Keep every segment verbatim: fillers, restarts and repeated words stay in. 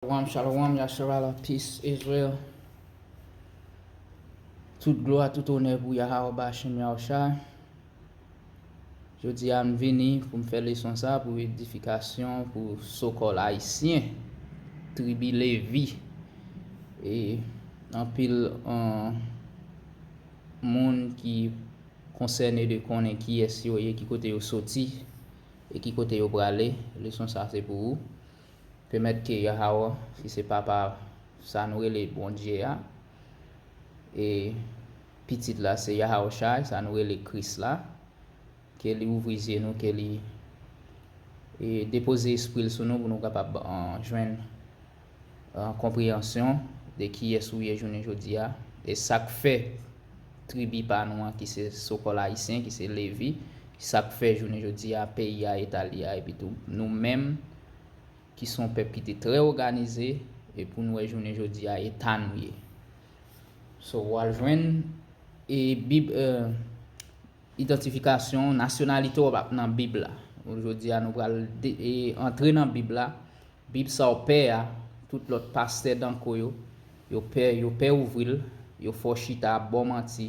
Shalom, shalom, Yasharala, peace, Israel. Tout glwa, tout onè pou Yahawah Bashim Yahushai. Jodi a, m vini pou m fè leson sa pou edifikasyon, pou so-called Ayisyen, tribi Levi. E anpil, euh, moun ki konsène de konnen kiyès yo ye, ki kote yo soti, e ki kote yo prale. Leson sa se pou ou. Pèmèt ke Yahawah, ki se papa sa nou rele Bondye a, e pitit la se Yahawashi, sa nou rele Kris la, ke li ouvri zye nou, ke li, e, depoze espri l sou nou pou nou kapab, euh, jwenn, euh, konpreyansyon de kiyès ou ye jounen jodi a, e sa k fè tribi pa nou an, ki se so-called Ayisyen, ki se Levi, sa k fè jounen jodi a peyi a eta li a, epi tou nou menm ki se yon pèp ki te trè òganize, e pou nou wè jounen jodi a eta nou ye. So, w al jwenn, e, Bib, euh, idantifikasyon, nasyonalite w ap nan Bib la. Jodi a, nou pral de-, e, antre nan Bib la. Bib sa w pè a, tout lòt pastè danko yo, yo pè, yo pè ouvri l, yo fè w chita, ap ba w manti,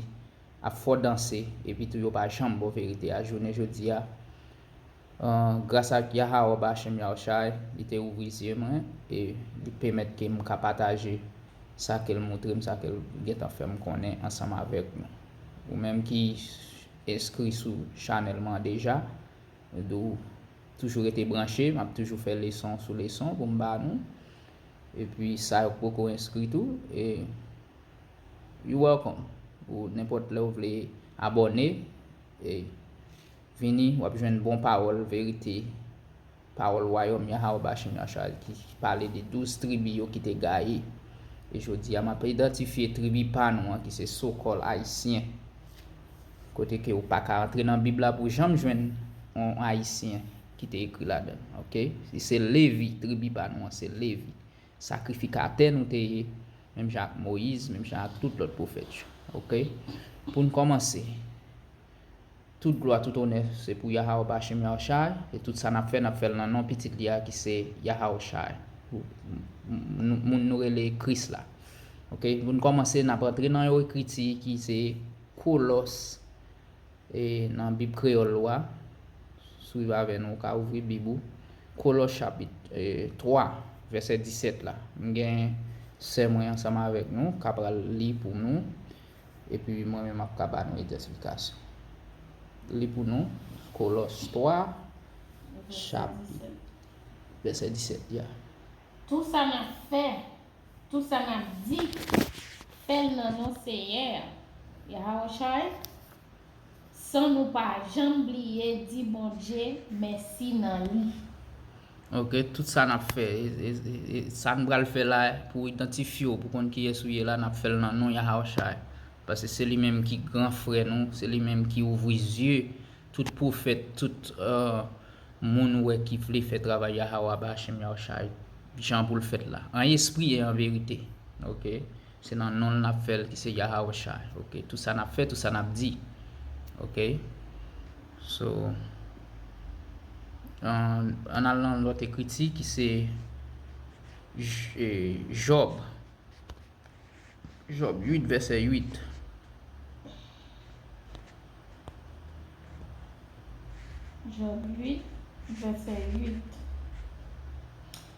ap fè w danse, epi tou yo pa janm ba w verite a. Jounen jodi a, euh, gras ak Yahawah Bashim Yahushai, li te ouvri zye mwen, e li pèmèt ke m ka pataje sa ke l montre m, sa ke l gentan fè m konnen ansanm avèk nou. Ou menm ki enskri sou chanèl mwen an deja, m di w toujou rete branche, m ap toujou fè leson sou leson pou m ba nou. Epi sa yo k poko enskri tou, e you welcome. Ou nenpòt lè w vle abòne, e vini, w ap jwenn bon pawòl, verite, pawòl wayòm Yahawah Bashim Yahushai ki pale de douz tribi yo ki te gaye. E jodi a, m ap idantifye tribi pa nou an, ki se so-called Ayisyen. Kote ke ou pa ka antre nan Bib la pou janm jwenn yon Ayisyen ki te ekri ladan l, oke? Se Levi, tribi pa nou an, se Levi. Sakrifikatè nou te ye, menm jan ak Moyiz, menm jan ak tout lòt pwofèt yo, oke? Pou n kòmanse, tout glwa, tout onè, se pou Yahawah Bashim Yahushai, e tout sa n ap fè, n ap fè l nan non pitit li a ki se Yahawashi. M, m, moun nou rele Kris la. Oke, pou n kòmanse, n ap antre nan yon ekriti ki se Kolòs, e, nan Bib kreyòl ou a, swiv avè nou, ou ka ouvri Bib ou. Kolòs chapit, e, twa, vèsè disèt la. M gen sè mwen ansanm avèk nou, k ap pral li pou nou. Epi mwen menm ap ka ba nou egzèsifikasyon. Li pou nou, Kolòs twa, chapit, vèsè disèt, ya. Tou sa n ap fè, tou sa n ap di, fè l nan non Seyè a, Yahawashi, san nou pa janm bliye di Bondye mèsi nan li. Oke, tout sa n ap fè, e, e, e, e, sa n pral fè la pou idantifye w, pou konn kiyès ou ye la, n ap fè l nan non Yahawashi. Paske se li menm ki gran frè nou, se li menm ki ouvri zye tout pwofèt, tout, euh, moun ou wè ki vle fè travay Yahawah Bashim Yahushai jan pou l fèt la. An espri e an verite. Oke? Se nan non l n ap fè l ki se Yahawashi. Oke? Tout sa n ap fè, tout sa n ap di. Oke? So, ann, ann al nan lòt ekriti ki se J-, e, Jòb. Jòb uit, vèsè uit. Jòb uit, vèsè uit.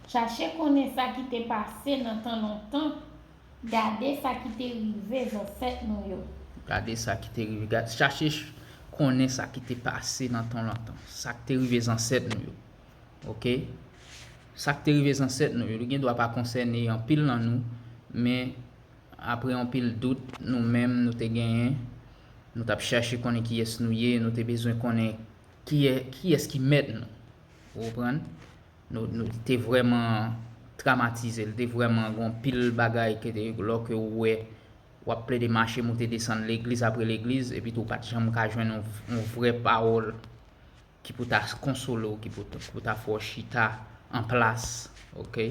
Chache konnen sa ki te pase nan tan lontan, gade sa ki te rive zansèt nou yo. Gade sa ki te rive, gad-, chache ch-, konnen sa ki te pase nan tan lontan, sa ki te rive zansèt nou yo. Oke? Sa k te rive zansèt nou yo, li gen dwa pa konsène anpil nan nou, men apre anpil dout nou menm nou te genyen, nou t ap chache konnen kiyès nou ye, nou te bezwen konnen kiyè-, kiyès ki mèt nou. Ou konprann? Nou, nou te vrèman tramatize, li te vrèman gen anpil bagay ke te, lòke ou wè, w ap plede mache, moute, desann, legliz apre legliz, epi tou w pa t janm ka jwenn yon, yon vrè pawòl ki pou ta konsole w, ki pou, ki pou ta fè w chita an plas, oke?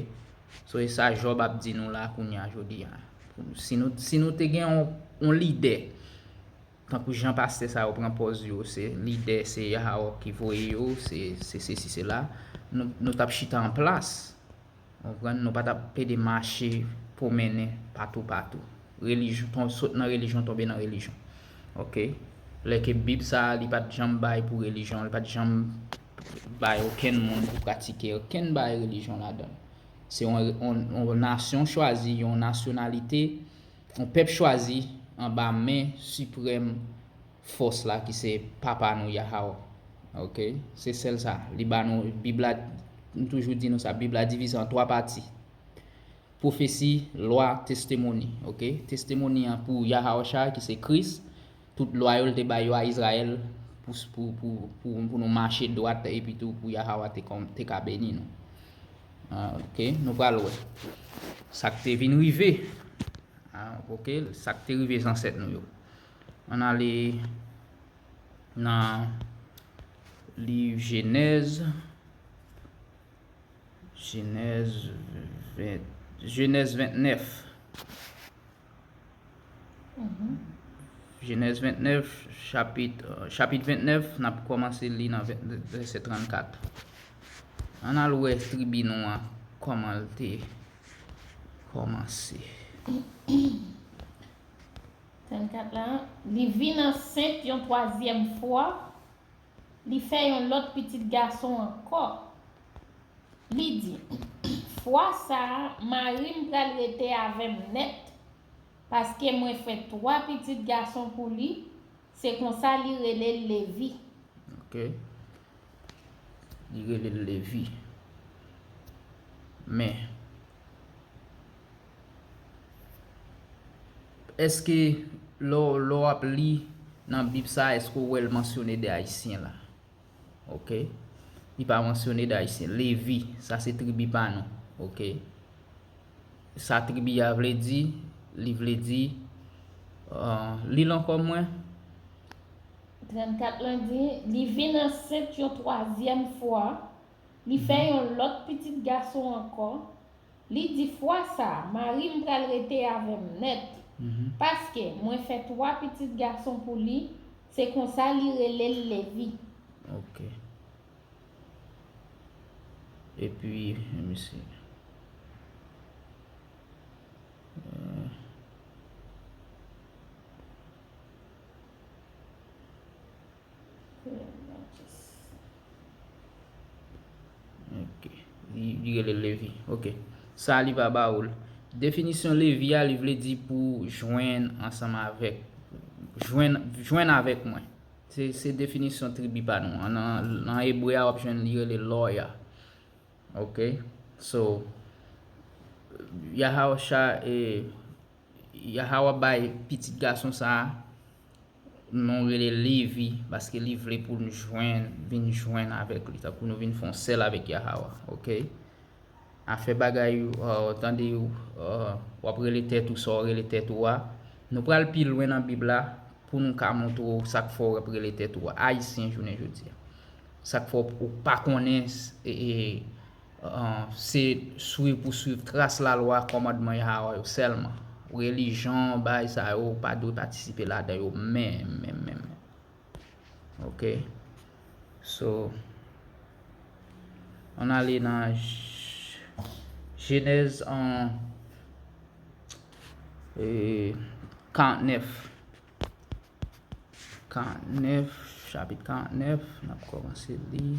So, e sa Jòb ap di nou la kounye a, jodi a. Si nou, si nou te gen yon, yon lidè, tankou jan pastè sa yo pran pòz yo, se lidè, se Yahawah ki voye yo, se, se sesi, se la, nou, nou t ap chita an plas, Konprann? Nou pa t ap plede mache pwomennen patou patou. Relijyon, ton, sot nan relijyon, tonbe nan relijyon. Oke? Lè ke Bib sa a, li pa t janm bay pou relijyon, li pa t janm bay okenn moun pou pratike okenn bagay relijyon ladan l. Se yon, yon, yon nasyon chwazi, yon nasyonalite, yon pèp chwazi anba men siprèm fòs la ki se Papa nou Yahawah. Oke? Se sèl sa. Li ba nou, Bib la, m toujou di nou sa, Bib la divize an twa pati. Pwofesi, lwa, testimoni. Oke? Testimoni an pou Yahawashai ki se Kris. Tout lwa yo l te bay yo a Izrayèl pou, pou, pou, pou, pou nou mache dwat epi tou pou Yahawah te, kon- te ka beni nou. Ah, oke? Nou pral wè sa k te vin rive. Ah, oke? Sa k te rive zansèt nou yo. Ann ale nan liv Jenèz. Jenèz ven, Jenèz ventnèf. Jenèz ventnèf, chapit, euh, chapit ventnèf, n ap kòmanse li nan vèsè trannkat. Ann al wè tribi nou an, kòman l te kòmanse. Trannkat la, li vin ansent yon twazyèm fwa, li fè yon lòt pitit gason ankò. Li di, fwa sa a, mari m pral rete avè m nèt, paske mwen fè twa pitit gason pou li, se konsa li rele l Levi. Oke. Li rele l Levi. Men, èske lè w, lè w ap li nan Bib sa, èske w wè l mansyone de Ayisyen la? Oke. Li pa mansyone de Ayisyen. Levi, sa se tribi pa nou. Oke. Sa tribi a vle di, li vle di, euh, li l ankò mwen. Trannkat lan di, li vin ansent yon twazyèm fwa, li fè yon lòt pitit gason ankò, li di fwa sa a, mari m pral rete avè m nèt, paske mwen fè twa pitit gason pou li, se konsa li rele l Levi. Oke. Epi, let me see. Euh, Ok. Li, li rele Levi. Ok. Sa li va ba ou l. Definisyon Levi a, li vle di pou jwenn ansanm avèk, jwenn, jwenn avèk mwen. Se, se definisyon tribi pa nou an. Nan, nan ebre a, w ap jwenn li rele lawyer. Ok? So, Yahawasha, e, Yahawa bay pitit gason sa a non rele Levi, paske li vle pou n jwenn, vin jwenn avèk li, tankou nou vin fè yon sèl avèk Yahawa, ok? Afè bagay, euh, tande, euh, w ap rele tèt ou sa w rele tèt ou a. Nou pral pi lwen nan Bib la pou nou ka montre w sa k fè w ap rele tèt ou a Ayisyen jounen jodi a. Sa k fè w pa konnen s-, e, e, an, se swiv pou swiv tras lalwa, kòmandman Yahawa yo sèlman. Relijyon, bagay sa yo, ou pa dwe patisipe ladan yo menm, menm, menm, menm. Ok? So, ann ale nan J-, Jenèz, an, e, karannèf. Karannèf, chapit karannèf, n ap kòmanse li.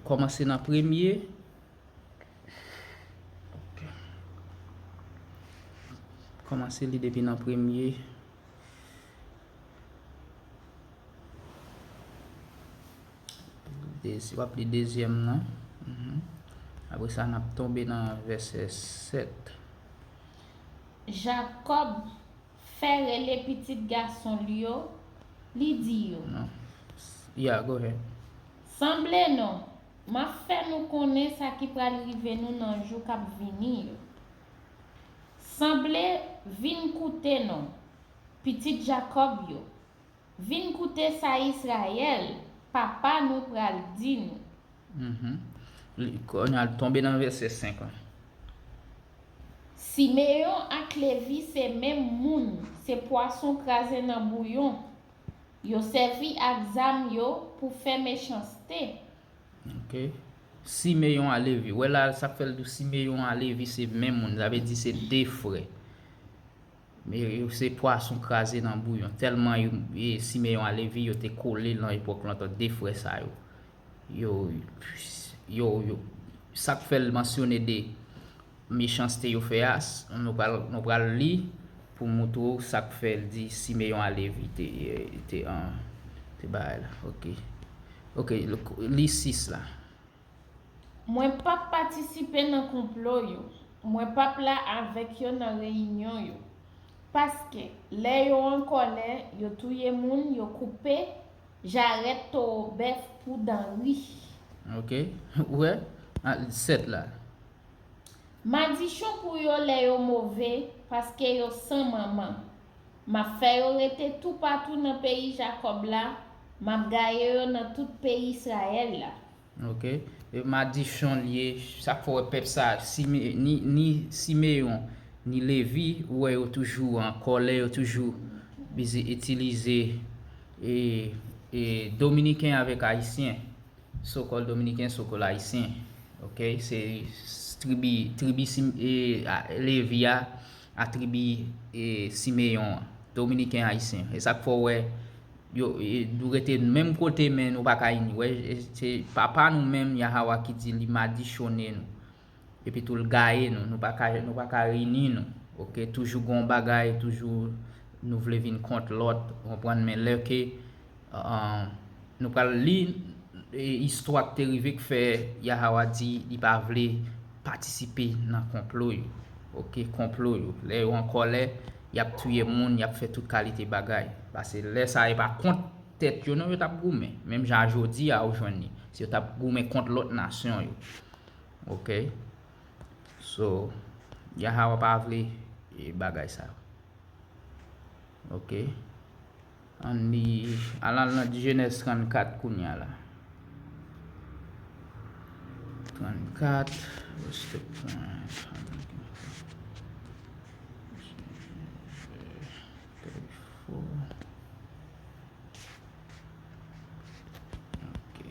Kòmanse nan premye. Ok. Kòmanse li depi nan premye. Dezi-, w ap li dezyèm nan. Mhm. Apre sa, n ap tonbe nan vèsè sèt. Jakòb fè rele pitit gason l yo, li di yo, Non. Yeah, go ahead. Sanble non, m ap fè nou konnen sa ki pral rive nou nan jou k ap vini yo. Sanble, vin koute non, pitit Jakòb yo. Vin koute sa Izrayèl, papa nou pral di nou. Mhm. Li, kounye a l tonbe nan vèsè senk lan. Simeyon ak Levi se menm moun, se pwason kraze nan bouyon. Yo sèvi ak zam yo pou fè mechanste. Ok. Simeyon a Levi. Wè la, sa k fè l di w Simeyon a Levi se menm moun. Sa vle di se de frè. Men yo se pwason kraze nan bouyon. Tèlman yo, e, Simeyon a Levi, yo te kole nan epòk lontan, de frè sa yo. Yo, yo, yo, sa k fè l mansyone de mechanste yo fè a, s- nou pral, nou pral li pou moutre w sa k fè l di Simeyon a Levi te, te, an, te bagay la. Ok. Ok, li sis la. Mwen p ap patisipe nan konplo yo. Mwen p ap la avèk yo nan reyinyon yo. Paske, lè yo an kòlè, yo touye moun, yo koupe jarèt towo bèf pou dan ri. Ok, ou wè? A, sèt la. Madichon pou yo lè yo move, paske yo san manman. M ap fè yo rete toupatou nan peyi Jakòb la, m ap gaye yo nan tout peyi Izrayèl la. Ok. E madichon l ye, sa k fè w wè pèp sa, Sime- ni, ni Simeyon, ni Levi, ou wè yo toujou an kòlè, yo toujou bizi itilize e, e Dominiken avèk Ayisyen. So-called Dominiken, so-called Ayisyen. Ok, se s- tribi, tribi Sim- e, a- Levi a, a tribi e, Simeyon an. Dominiken Ayisyen. E sa k fè w wè yo, e, nou rete menm kote, men nou pa ka ini. Wè, e, se papa nou menm, Yahawa, ki di li madichonnen nou. Epi tou l gaye nou, nou pa ka, nou pa ka ini nou. Ok, toujou gon bagay, toujou nou vle vin kont lòt, ou konprann, men lè ke, an, nou pral li, e, istwa k te rive k fè Yahawa di li pa vle patisipe nan konplo yo. Ok, konplo yo. Lè yo an kòlè, y ap touye moun, y ap fè tout kalite bagay. Paske lè sa a, e pa kont tèt yo non yo t ap goumen. Menm jan a jodi a ou jwenn li. Si yo t ap goumen kont lòt nasyon yo. Ok. So, Yahawa pa vle e bagay sa yo. Ok. Ann li, al al nan Jenèz trannkat kounye a la. Trannkat, what's the point? Thirty-four. Ok.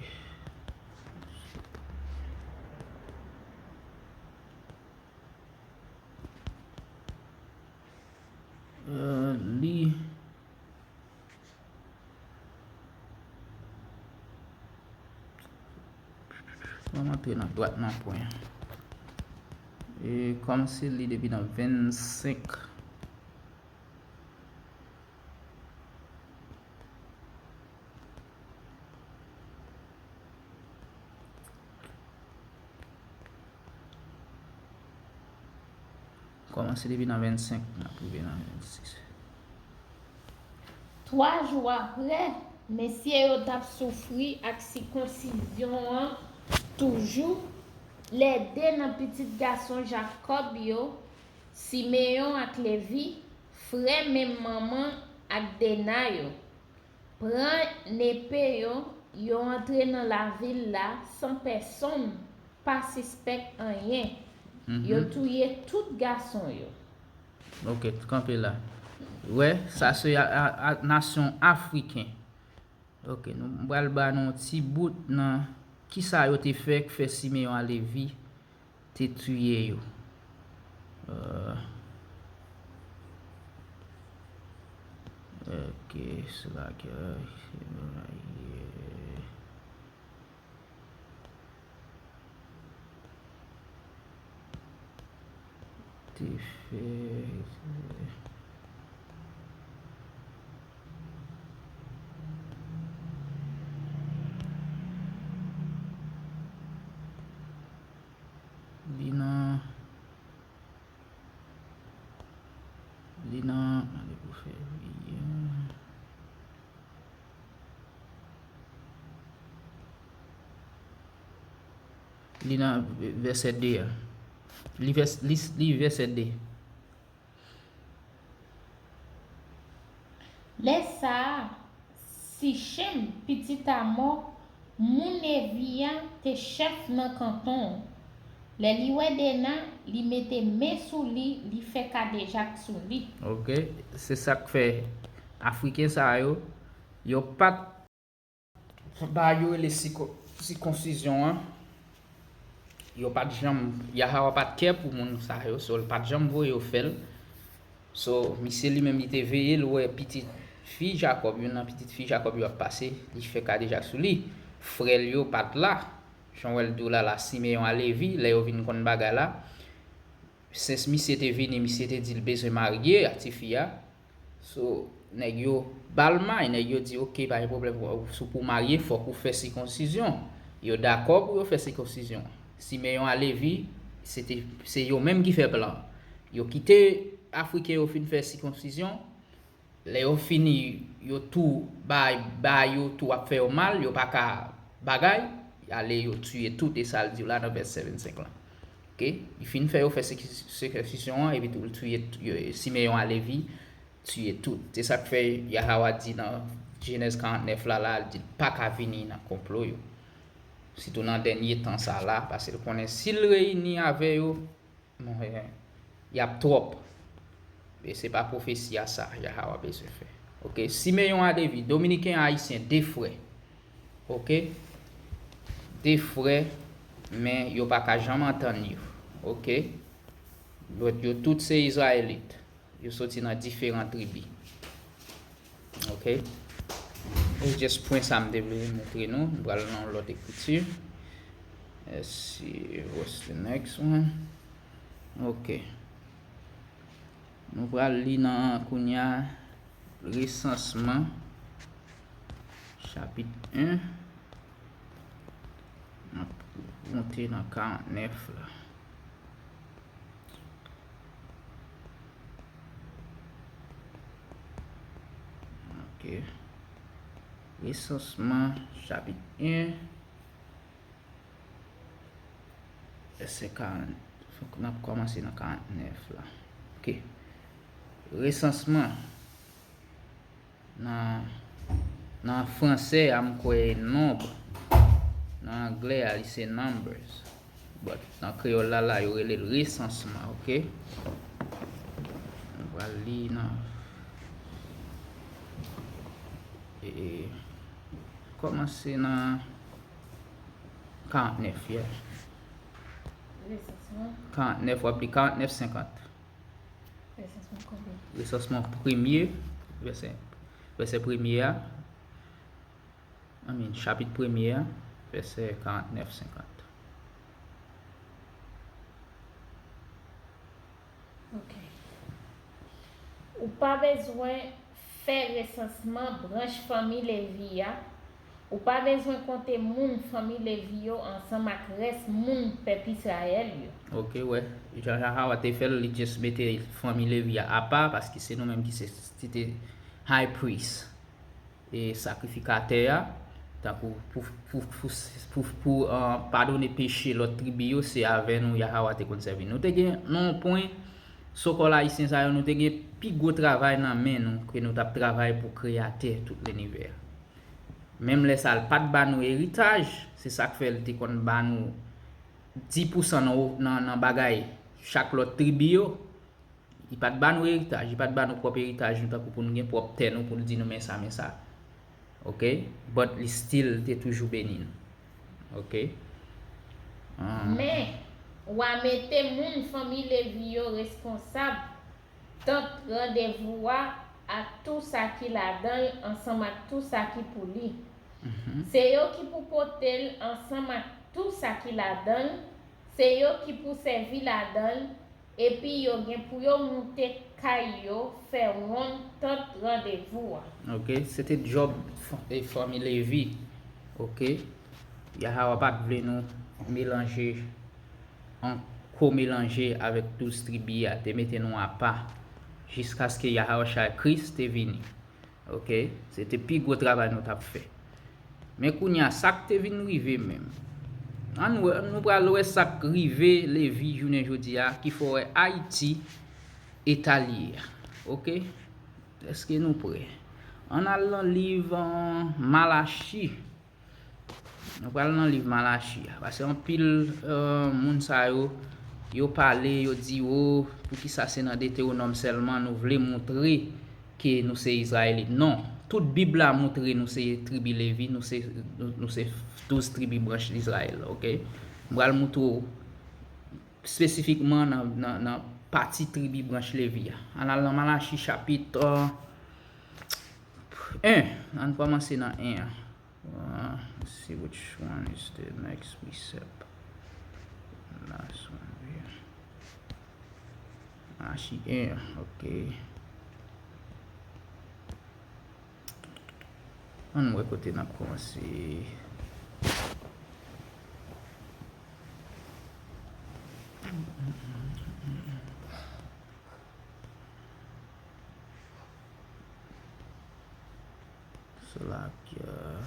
Euh, li. Ban m antre nan dwat nan pwen an. E kòm se li depi nan vennsenk. Kòmanse depi nan vennsenk, n ap rive nan vennsis. Twa jou apre, mesye yo t ap soufri ak sikonsizyon an toujou, lè de nan pitit gason Jakòb yo, Simeyon ak Levi, frè menm manman ak Dena yo, pran nepe yo, yo antre nan lavil la san pèsonn pa sispèk anyen. Yo touye tout gason yo. Ok, kanpe la. Wè, sa se a, a, a, nasyon afriken. Ok, nou m pral ba nou yon ti bout nan kisa yo te fè k fè Simeyon a Levi te touye yo. Euh, ok, se la ke te fè. Li nan, li nan, mande pou fè vi. Li nan vèsè de a. Li vès-, li, li vèsè de. Lè sa a, Sichem, pitit Amò, moun Evi a, te chèf nan kanton an. Lè li wè Dena, li mete men sou li, li fè kadejak sou li. Ok, se sa k fè Afriken sa yo, yo pa t ba yo rele siko-, sikonsizyon an. Yo pa t janm, Yahawa pa t kè pou moun sa yo, so l pa t janm voye yo fè l. So, misye li menm li te veye l wè pitit fi Jakòb, youn nan pitit fi Jakòb yo ap pase, li fè kadejak sou li. Frè l yo pa t la, jan w wè l di w la la, Simeyon a Levi, lè yo vin konn bagay la, sens misye te vini, misye te di l bezwen marye a tifi a. So, nèg yo ba l may, nèg yo di, "Oke, pa gen pwoblèm, si w pou w marye, fòk ou fè sikonsizyon." Yo dakò pou yo fè sikonsizyon. Simeyon a Levi, se te, se yo menm ki fè plan. Yo kite Afriken yo fin fè sikonsizyon. Lè yo fini, yo tou ba, ba yo tou ap fè yo mal, yo pa ka bagay, ale yo tiye tout, e sa l di w la nan vèsè vennsenk lan. Oke? Li fin fè yo fè sikonsizyon an, epi tou l tiye, Simeyon a Levi, tiye tout. Se sa k fè Yahawa di nan Jenèz karantnèf la, la, li di l pa ka vini nan konplo yo. Sitou nan dènye tan sa la, paske l konnen si l reyini avè yo, monchè, y ap twòp. E se pa pwofesi a sa Yahawa bezwen fè. Oke, Simeyon a Levi, Dominiken a Ayisyen, de frè. Oke? De frè, men yo pa ka janm antann yo. Oke? Lòt yo tout se Izrayelit. Yo soti nan diferan tribi. Oke? E just pwen sa m te vle montre nou. Nou pral nan yon lòt ekriti. Let's see, what's the next one? Oke. Nou pral li nan kounya Resansman, chapit en. N ap monte nan karantnèf la. Oke. Resansman, chapit en. Vèsè karant. Fòk n ap kòmanse nan karantnèf la. Oke. Resansman. Nan, nan fransè a, m kwè e nonb. Nan anglè a, li se numbers. But nan kreyòl la, la, yo rele l resansman, oke? Nou pral li nan, e, e, kòmanse nan karantnèf, yeah. Resansman. Karantnèf, w ap li karantnèf senkant. Resansman konbyen? Resansman premye, vèsè, vèsè premye a. I mean, chapit premye a, vèsè karantnèf senkant. Oke. Ou pa bezwen fè resansman branch fanmi Levi a. Ou pa bezwen konte moun fanmi Levi yo ansanm ak rès moun pèp Izrayèl yo. Oke, wè. Jan Yahawa te fè l, li just mete fanmi Levi a apa, paske se nou menm ki se, se te high priest, e sakrifikatè a, tankou pou, pou, pou, pou, pou, ah, padone peche lòt tribi yo, se avè nou Yahawa te konn sèvi. Nou te gen, nan yon pwen, sokòl ayisyen sa yo, nou te gen pi gwo travay nan men nou, ke nou t ap travay pou Kreyatè tout linivè a. Menm lè sa, l pa t ba nou eritaj, se sa k fè l te konn ba nou dis pousan nan, nan, nan bagay chak lòt tribi yo. Li pa t ba nou eritaj, li pa t ba nou pwòp eritaj nou, tankou pou nou gen pwòp tè nou, pou l di nou men sa, men sa. Oke? But li still te toujou beni nou. Oke? Ah. Men, w a mete moun fanmi Levi yo responsab tant randevou a ak tou sa ki ladan l ansanm ak tou sa ki pou li. Mhm. Se yo ki pou pote l ansanm ak tou sa ki ladan l, se yo ki pou sèvi ladan l, epi yo gen pou yo moute kay yo, fè wonn tant randevou a. Oke, se te djòb fa-, e fanmi Levi. Oke? Yahawa pa t vle nou melanje, an ko melanje avèk douz tribi a, te mete nou apa, jiskaske Yahawashai Kris te vini. Oke? Se te pi gwo travay nou t ap fè. Men kounye a, sa k te vin rive menm. Ann wè, nou pral wè sa k rive Levi jounen jodi a, ki fè w wè Ayiti eta l ye a. Oke? Èske nou prè? Ann al nan liv, ah, Malachi. Nou pral nan liv Malachi a, paske anpil, eh, moun sa yo, yo pale, yo di, "O, poukisa se nan Detewonòm sèlman nou vle montre ke nou se Izrayelit?" Non, tout Bib la montre nou se tribi Levi, nou se, nou, nou se douz tribi branch Izrayèl, oke? M pral montre w espesifikman nan, nan, nan pati tribi branch Levi a. Ann al nan Malachi chapit, euh, en. Ann kòmanse nan en an. Uh, let's see which one is the next precept. Last one here. Malachi en, ok. Ann wè kote n ap kòmanse. Sela ki, euh,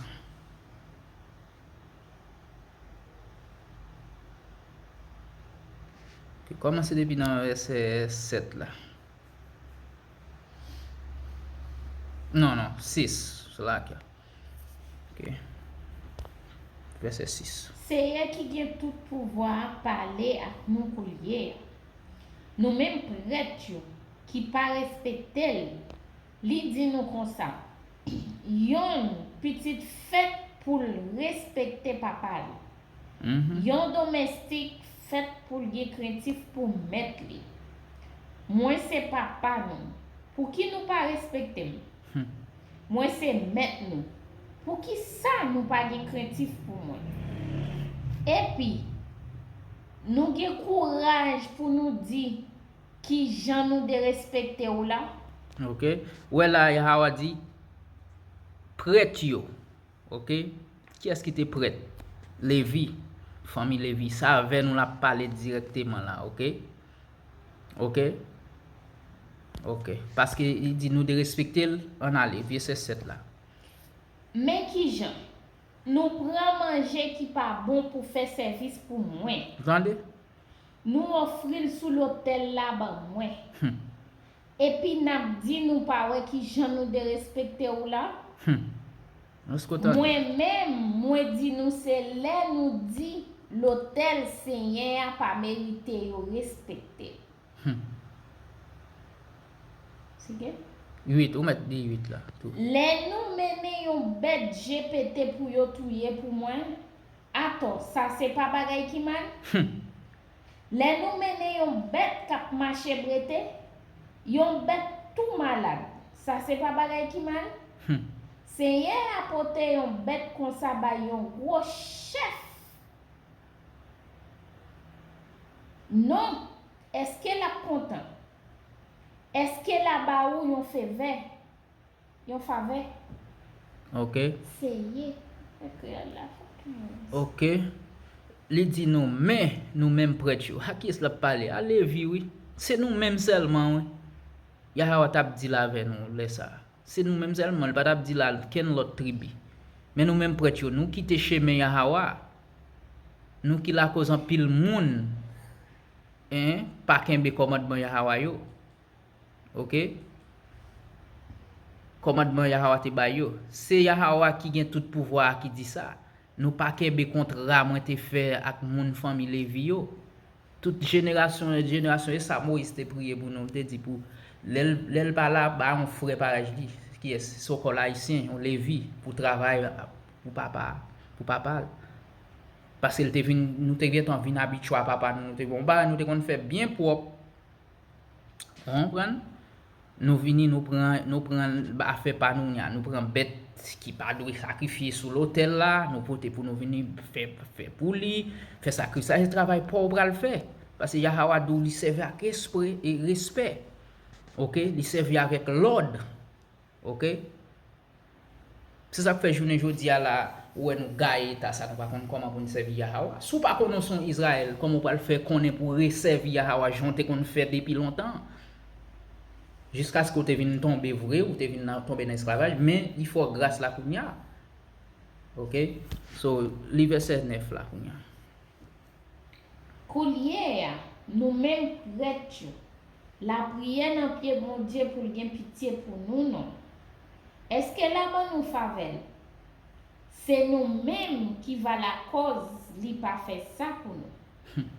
ki kòmanse depi nan vèsè sèt la. Non, non, sis. Sela ki. Ok. Vèsè sis. Seyè ki gen tout pouvwa a pale ak nou koulye a. Nou menm prèt yo ki pa respekte l, li di nou konsa, yon pitit fèt pou l respekte papa l. Mhm. Yon domestik fèt pou l gen krentif pou mèt li. Mwen se papa nou. Pouki nou pa respekte m? Hmm. Mwen se mèt nou. Poukisa nou pa gen krentif pou mwen? Epi, nou gen kouraj pou nou di ki jan nou derespekte w la? Ok. Ou wè la, Yahawa di, prèt yo. Ok? Kiyès ki te prèt? Levi. Fanmi Levi. Se avè nou l ap pale dirèkteman la, ok? Ok? Ok. Paske li di nou derespekte l, ann ale, vèsè sèt la. Men kijan? Nou pran manje ki pa bon pou fè sèvis pou mwen. Tande? Nou ofri l sou lotèl la ban mwen. Hmm. Epi n ap di nou pa wè kijan nou derespekte w la? Hmm. Mwen menm, mwen di nou se lè nou di lotèl Senyè a pa merite yo respekte l. Hmm. Sige? Uit, ou mèt di uit la tou. Lè nou mennen yon bèt je pete pou yo touye pou mwen, atò, sa se pa bagay ki mal? Hmm. Lè nou mennen yon bèt k ap mache brete, yon bèt tou malad, sa se pa bagay ki mal? Hmm. Senyè a pote yon bèt konsa bay yon gwo chèf. Non, èske l ap kontan? Èske l a ba ou yon fevè? Yon favè? Ok. Seye. Fè kreyòl la fè tou moun. Ok. Li di nou, men, nou menm prèt yo. A kiyès l ap pale? A Levi, wi. Se nou menm sèlman, wi. Yahawa t ap di l avè nou lè sa a. Se nou menm sèlman, li pa t ap di l a kenn lòt tribi. Men nou menm prèt yo, nou kite chemen Yahawa a. Nou ki lakoz anpil moun, en, pa kenbe kòmandman Yahawa yo. Ok? Kòmandman Yahawa te bay yo. Se Yahawa ki gen tout pouvwa a ki di sa. Nou pa kenbe kontra mwen te fè ak moun fanmi Levi yo. Tout jenerasyon e jenerasyon, e sa Moyiz te priye pou nou, li te di pou, lè l, lè l pa la, ba yon frè parèy li, kiyès, sokòl ayisyen, yon Levi, pou travay pou papa, pou papa l. Paske l te vin, nou te gentan vin abitye a papa nou, nou te gen yon bagay nou te konn fè byen pwòp. Ou konprann? Nou vini, nou pran, nou pran afè pa nou nya, nou pran bèt ki pa dwe sakrifye sou lotèl la, nou pote pou nou vini fè, fè pou li, fè sakrifis. Sa se travay pa w pral fè. Paske Yahawa di w li sèvi ak espre e respè. Ok? Li sèvi avèk lòd. Ok? Se sa k fè jounen jodi a la, ou wè nou gaye eta sa, nou pa konn kòman pou n sèvi Yahawa. Si w pa konnen w se yon Izrayèl, kòman w pral fè konnen pou w resèvi Yahawa jan w te konn fè depi lontan? Jiskaske w te vin tonbe vre, ou te vin nan, tonbe nan esklavaj, men li fè w gras la kounye a. Ok? So, li vèsè nèf la kounye a. Koulye a, nou menm prèt yo, lapriyè nan pye Bondye pou l gen pitye pou nou non. Èske l a ban nou favè l? Se nou menm ki va lakòz li pa fè sa pou nou.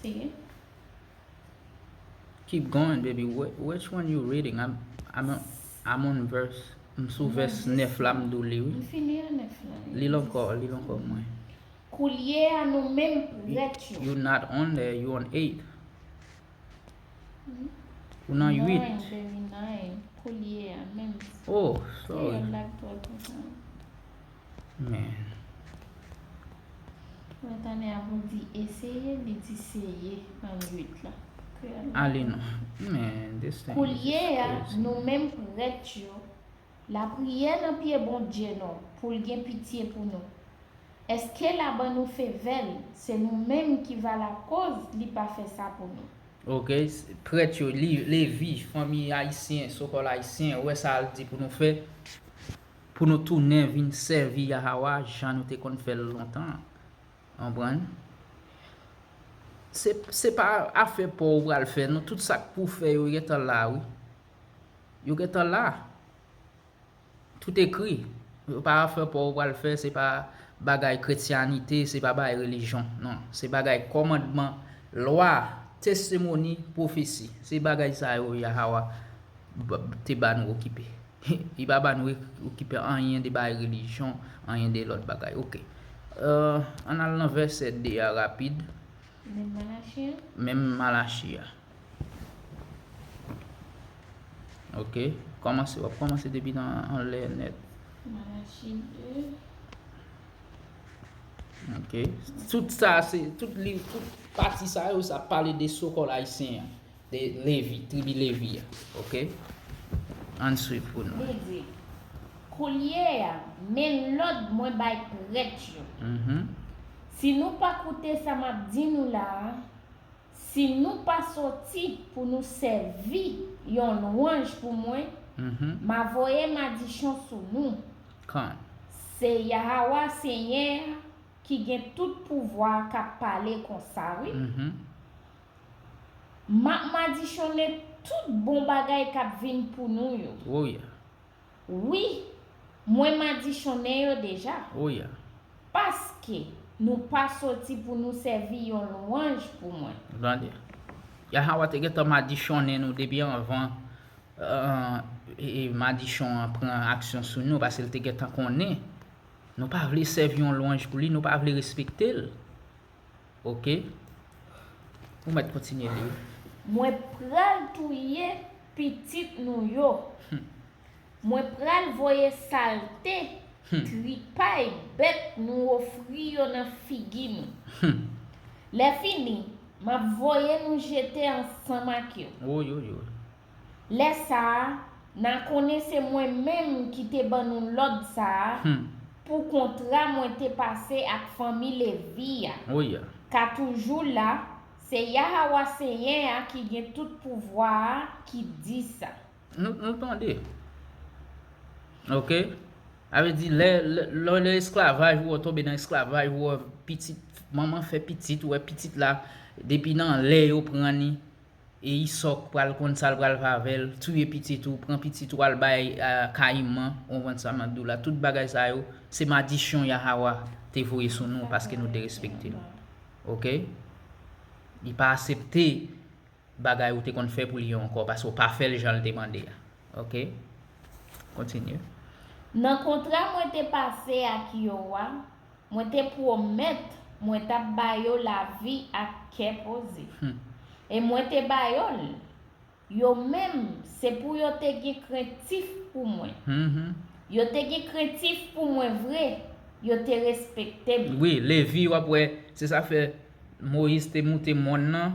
Seye. Keep going, baby. Wh-, which one you reading? I'm, I'm, I'm on verse, m sou vès nèf la, m dou li, wi. M fini an nèf la. Li l ankò, li l ankò mwen. Koulye a, nou menm prèt yo. You not on there, you on eight. Hmm? Ou nan Nine, uit. Baby, nine. Koulye a, menm. Oh, sorry. Kreyòl la k twò konsa. Man. Mwen tande ap di eseye, li di seye nan uit la. Kreyòl la. Ale non. Man, this thing is Koulye a, crazy. Nou menm prèt yo, lapriyè nan pye Bondye nou, pou l gen pitye pou nou. Èske l a ban nou fevè l? Se nou menm ki va lakoz li pa fè sa pou nou. Ok, s- prèt yo, li- Levi, fanmi ayisyen, sokòl ayisyen, ou wè sa l di pou nou fè, pou nou tounen vin sèvi Yahawa jan nou te konn fè l lontan an. Konprann? Se, se pa afè pa w pral fè, non, tout sa k pou fè yo gentan la, wi. Yo gentan la. Tout ekri. Se pa afè pa w pral fè, se pa bagay kretyanite, se pa bagay relijyon. Non, se bagay kòmandman, lwa, testimoni, pwofesi. Se bagay sa yo Yahawa b- te ba nou okipe. Li pa ba nou okipe anyen de bagay relijyon, anyen de lòt bagay. Ok. Euh, ann al nan vèsè de a rapid. Menm Malachi an? Menm Malachi a. Ok. Kòmanse, w ap kòmanse depi nan anlè nèt. Malachi de. Ok. Tout sa, se, tout li, tout pati sa yo, sa pale de sokòl ayisyen an. De Levi, tribi Levi a. Ok. Ann swiv pou nou. Li di, koulye a, men lòd mwen bay prèt yo. Mhm. Si nou pa koute sa m ap di nou la a, si nou pa soti pou nou sèvi yon lwanj pou mwen, Mhm. m a voye madichon sou nou. Kan. Se Yahawa Senyè a ki gen tout pouvwa a k ap pale konsa, wi. Mhm. M ap madichonnen tout bon bagay k ap vin pou nou yo. Oh yeah. Wi, mwen madichonnen yo deja. Oh yeah. Paske nou pa soti pou nou sèvi yon lwanj pou mwen. Tande. Yahawa te gentan madichonnen nou depi anvan, euh, e, e madichon an pran aksyon sou nou, paske l te gentan konnen nou pa vle sèvi yon lwanj pou li, nou pa vle respekte l. Ok? Ou mèt kontinye li. Mwen pral touye pitit nou yo. Hmm. Mwen pral voye salte, Hmm. tripay bèt nou ofri yo nan figi nou. Hmm. Lèfini, m ap voye nou jete ansanm ak yo. Woy, woy, woy. Lè sa a, n a konnen se mwen menm ki te ban nou lòd sa a Hmm. pou kontra mwen te pase ak fanmi Levi a, Woy, ya. ka toujou la, se Yahawa Senyè a ki gen tout pouvwa a ki di sa. Nou, nou tande. Ok? Sa vle di, lè, lè, lè, lè esklavaj, ou tonbe nan esklavaj, ou wè pitit, manman fè pitit, ou wè pitit la, depi nan lè yo pran li, e Isòk pral konn sa l pral fè avè l, touye pitit ou, pran pitit ou al bay a, kayiman, ou konprann sa m ap di w la, tout bagay sa yo, se madichon Yahawa te voye sou nou paske nou derespekte l. Ok? Li pa aksepte bagay ou te konn fè pou li yo ankò, paske w pa fè l jan l te mande a. Ok? Kontinye. Nan kontra mwen te pase ak yo a, mwen te pwomèt mwen t ap ba yo lavi ak kè poze. Hmm. E mwen te ba yo l. Yo menm, se pou yo te gen krentif pou mwen. Mhm. Yo te gen krentif pou mwen vre. Yo te respekte m. Wi, Levi, w ap wè, se sa fè Moyiz te moute mòn nan,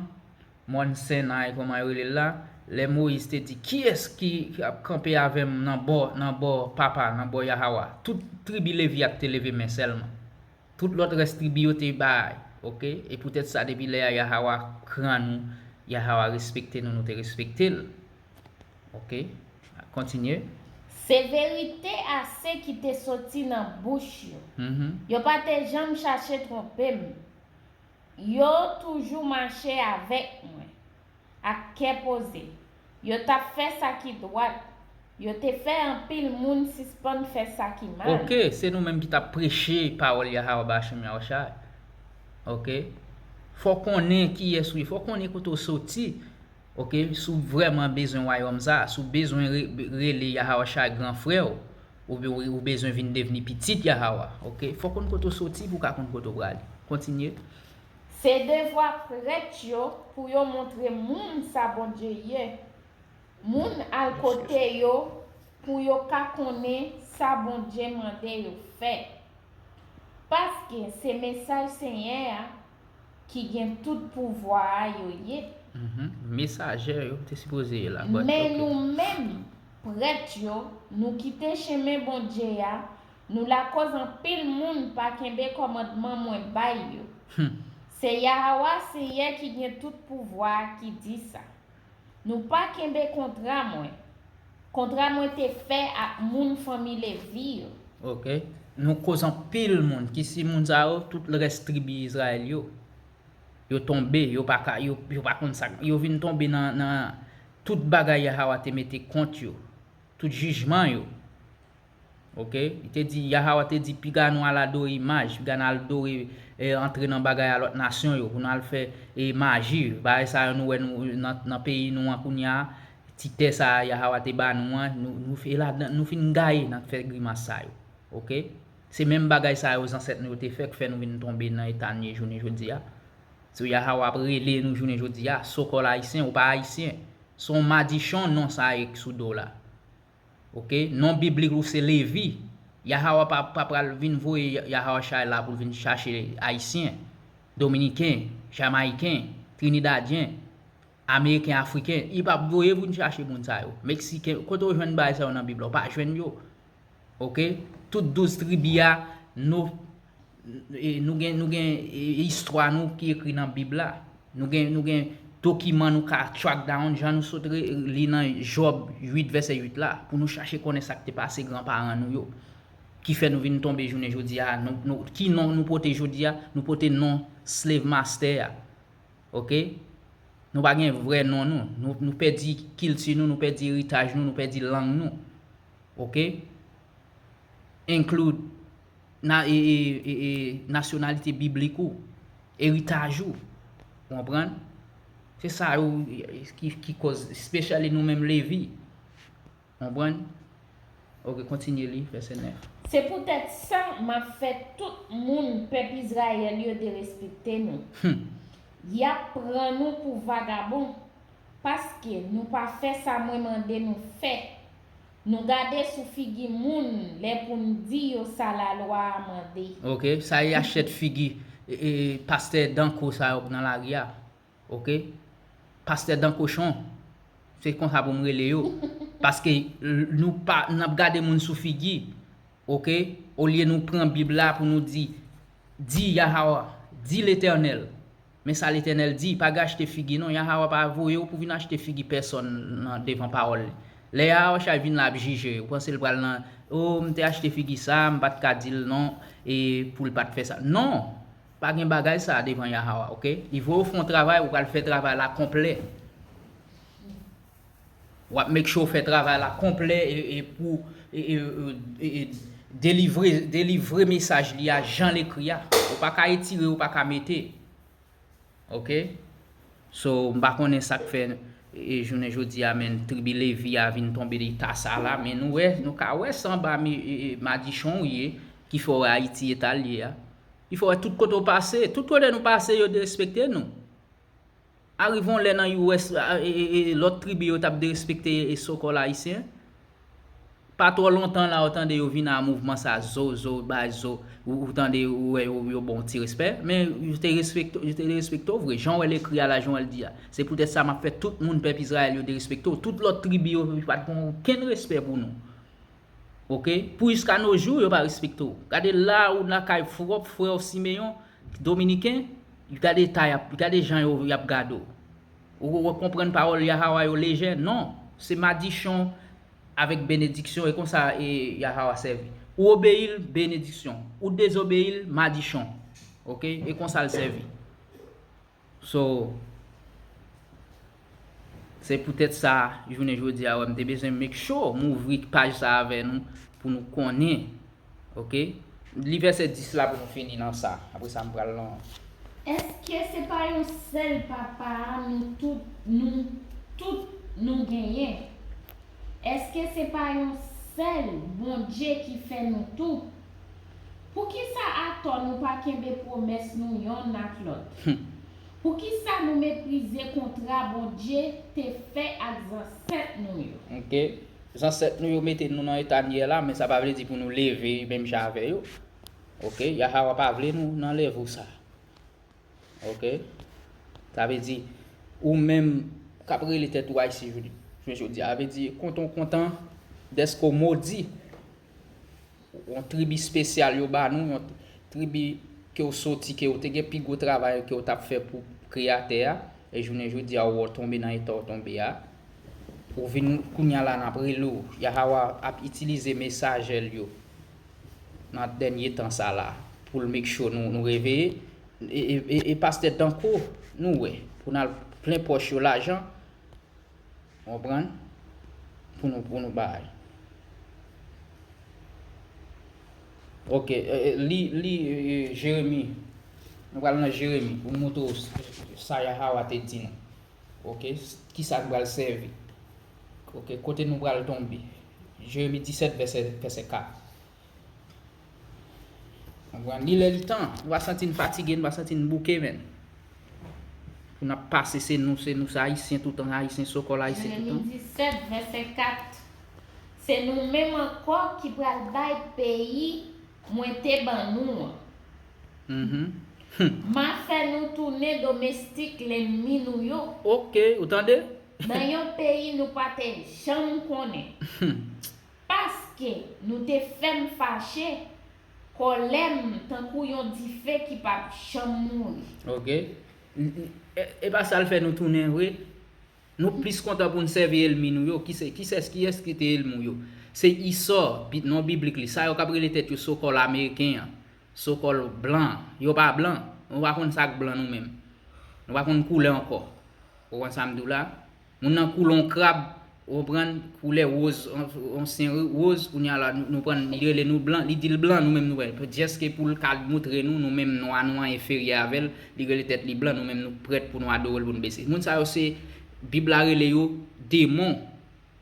mòn Sennay, kòman yo rele l la, lè Moyiz te di, "Kiyès ki, ki ap kanpe avè m nan bò, nan bò Papa, nan bò Yahawa?" Tout tribi Levi a te leve men sèlman. Tout lòt rès tribi yo te bay, ok? E poutèt sa, depi lè a, Yahawa gran nou, Yahawa respekte nou, nou te respekte l. Ok? Kontinye. Se verite ase ki te soti nan bouch yo. Mhm. Yo pa te janm chache twonpe m. Yo toujou mache avèk mwen, ak kè poze. Yo t ap fè sa ki dwat. Yo te fè anpil moun sispann fè sa ki mal. Ok, se nou menm ki t ap preche pawòl Yahawa Bashim Yahushai. Ok? Fò w konnen kiyès ou ye, fò w konnen kote w soti. Ok, si w vrèman bezwen wayòm sa, si w bezwen re- rele Yahawashi gran frè w, Ou, ou, ou bezwen vin devni pitit Yahawa, oke? Fò w konn kote w soti pou w ka konn kote w prale. Kontinye. Se devwa prèt yo pou yo montre moun sa Bondye ye. Moun al kote yo pou yo ka konnen sa Bondye mande yo fè. Paske se mesaj Senyè a ki gen tout pouvwa a yo ye. Mhm. Mesaje yo te sipoze ye la. But, Men ok. Nou menm, prèt yo, nou kite chemen Bondye a, nou lakòz anpil moun pa kenbe kòmandman mwen bay yo. Hmm. Se Yahawa Senyè ki gen tout pouvwa a ki di sa. Nou pa kenbe kontra mwen. Kontra mwen te fè ak moun fanmi Levi yo. Ok. Nou koz anpil moun ki si moun sa yo, tout rès tribi Izrayèl yo. Yo tonbe, yo pa ka, yo, yo pa konn sa. Yo vin tonbe nan, nan tout bagay Yahawa te mete kont yo. Tout jijman yo. Ok? Li te di, Yahawa te di, piga nou al adore imaj, piga nou al adore, eh, antre nan bagay a lòt nasyon yo, pou nou al fè, eh, maji. Bagay sa yo nou wè nou, nan, nan peyi nou an kounye a, ti tè sa a Yahawa te ba nou an, nou, nou, e ladan, nou fin gaye nan fè grimas sa yo. Ok? Se menm bagay sa yo zansèt nou yo te fè k fè nou vin tonbe nan eta n ye jounen jodi a. So Yahawa ap rele nou jounen jodi a, sokòl ayisyen, ou pa ayisyen. Se yon madichon non sa a ek sou do w la. Ok? Non biblik ou se Levi. Yahawa pa, pa pral vin voye Yahawa chay la pou l vin chache ayisyen, dominiken, jamayiken, trinidadyen, ameriken, afriken. Li p ap voye vin chache moun sa yo. Meksiken, kote w jwenn bagay sa yo nan bib la? Ou pa jwenn yo. Ok? Tout douz tribi a, nou, e, nou gen, nou gen, e, istwa nou ki ekri nan bib la. Nou gen, nou gen dokiman nou ka track down, jan nou sot re, li nan Jòb uit vèsè uit la, pou nou chache konnen sa k te pase granparan nou yo. Ki fè nou vin tonbe jounen jodi a, nou, nou, ki non nou pote jodi a? Nou pote non slave master a. Ok? Nou pa gen vrè non nou. Nou, nou pèdi kilti nou, nou pèdi eritaj nou, nou pèdi lang nou. Ok? Include na, e, e, e, e, nasyonalite biblik ou, eritaj ou. Ou konprann? Se sa yo ki, ki koz, especially nou menm Levi. Konprann? Ok, kontinye li, vèsè nèf. Se poutèt sa m ap fè tout moun pèp Izrayèl yo derespekte nou. Hmm. Y ap pran nou pou vagabon, paske nou pa fè sa mwen mande nou fè. Nou gade sou figi moun lè pou n di yo sa lalwa a mande. Ok, sa e achèt figi, e, e, pastè danko sa yo nan lari a. Ok? Pastè dan kochon. Se konsa pou m rele yo. Paske l, nou pa, n ap gade moun sou figi. Ok? Olye nou pran Bib la pou nou di, di Yahawa, di Letènèl. Men sa Letènèl di, pa gen achte figi non. Yahawa pa voye w pou vin achte figi pèsòn nan devan pawòl li. Lè Yahawa chay vin la ap jije, ou panse l pral nan, o, m te achte figi sa, m pa t ka di l non, e pou l pa t fè sa. Non! Pa gen bagay sa devan Yahawa, ok? Li voye w fè yon travay, ou pral fè travay la konplè. W ap make sure w fè travay la konplè e, e pou e, e, e, e, e delivre, delivre mesaj li a jan l ekri a. Ou pa ka etire, ou pa ka mete. Ok? So, m pa konnen sa k fè, e, jounen jodi a, men tribi Levi a vin tonbe eta sa la, men nou wè, nou ka wè se anba mi, e, e, madichon w ye, ki fè w wè Ayiti eta l ye a. Ki fè w wè tout kote w pase, tout kote nou pase, yo derespekte nou. Arive yon lè nan U S, a, e, e, e, lòt tribi yo t ap derespekte e sokòl ayisyen. Pa twò lontan la, ou tande yo vin a mouvman sa, zo, zo, bay zo, ou, ou tande, ou wè yo, yo ba w ti respè, men yo te respekte, yo te respekte w vre, jan w wè l ekri a la, jan w wè l di a. Se poutèt sa m ap fè tout moun pèp Izrayèl yo derespekte w. Tout lòt tribi yo pa t gen okenn respè pou nou. Ok? Pou jiska no jou, yo pa respekte w. Gade la, ou lakay pwòp frè w Simeyon, dominiken, gade eta y ap, gade jan yo, y ap gade w. Ou, ou konprann pawòl Yahawa yo lejè? Non. Se madichon avèk benediksyon, e konsa, e, Yahawa sèvi. Ou obeyi l, benediksyon. Ou dezobeyi l, madichon. Ok? E konsa l sèvi. So, se poutèt sa, jounen jodi a, wè, m te bezwen make sure m ouvri paj sa avè nou, pou nou konnen. Ok? Li vèsè dis la pou nou fini nan sa. Apre sa, m pral nan. Èske se pa yon sèl papa a nou tout, nou tout nou genyen? Èske se pa yon sèl Bondye ki fè nou tou. Poukisa atò nou pa kenbe pwomès nou yonn ak lòt? Poukisa nou meprize kontra Bondye te fè ak zansèt nou yo? Ok. Zansèt nou yo mete nou nan eta n ye la, men sa pa vle di pou nou leve menm jan avè yo. Ok. Yahawa pa vle nou nan level sa. Ok. Sa vle di, ou menm k ap rele tèt ou Ayisyen jodi, jodi a, sa vle di, kontan w kontan dèske w modi. Yon tribi espesyal yo ba nou, yon tribi ke w soti, ke w te gen pi gwo travay ke w t ap fè pou Kreyatè a, e jounen jodi a, w tonbe nan eta w tonbe a. Ou vin kounye a la, n ap rele w. Yahawa ap itilize mesajè l yo nan dènye tan sa la pou l make sure nou, nou reveye. E, e, e, e pastè Danko, nou wè, pou n al plen pòch yo lajan, w konprann? Pou nou, pou nou bay. Ok, e, e, li, li, e, e, Jeremi. Nou pral nan Jeremi pou m montre w s- sa Yahawa te di nou. Ok, s- kisa nou pral sèvi. Ok, kote nou pral tonbe. Jeremi disèt, vèsè, vèsè kat. Konprann? Li lè li tan. Nou pa santi n fatige, nou pa santi n bouke, menn. Pou n ap pase, se nou, se nou, se Ayisyen toutan, Ayisyen sokòl, Ayisyen toutan. Jeremi disèt, vèsè kat. Se nou menm ankò ki pral bay peyi mwen te ban nou an. M a fè nou tounen domestik lènmi nou yo. Ok, ou tande? Nan yon peyi nou pa te janm konnen. Paske nou te fè m fache, kòlè m tankou yon dife ki p ap janm mouri. Ok. E, e pa sa l fè nou tounen vre? Nou plis kontan pou n sèvi ènmi nou yo. Kise, kiyès, kiyès ki te ènmi w yo? Se Esau, bi- non biblik li. Sa yo k ap rele tèt yo sokòl ameriken an. Sokòl blan. Yo pa blan. Nou pa konn sa k blan nou menm. Nou pa konn koulè ankò. Ou konn sa m di w la? Moun nan koule yon krab, ou konprann, koulè woz, yon, yon sen woz, kounye a la, nou, nou pran, li rele nou blan, li di l blan, nou menm nou wè. Jèske pou l ka montre nou, nou menm nwa, nou an enferyè avè l, li rele tèt li blan, nou menm nou prèt pou nou adore l, pou nou bese. Moun sa yo se, Bib la rele yo demon,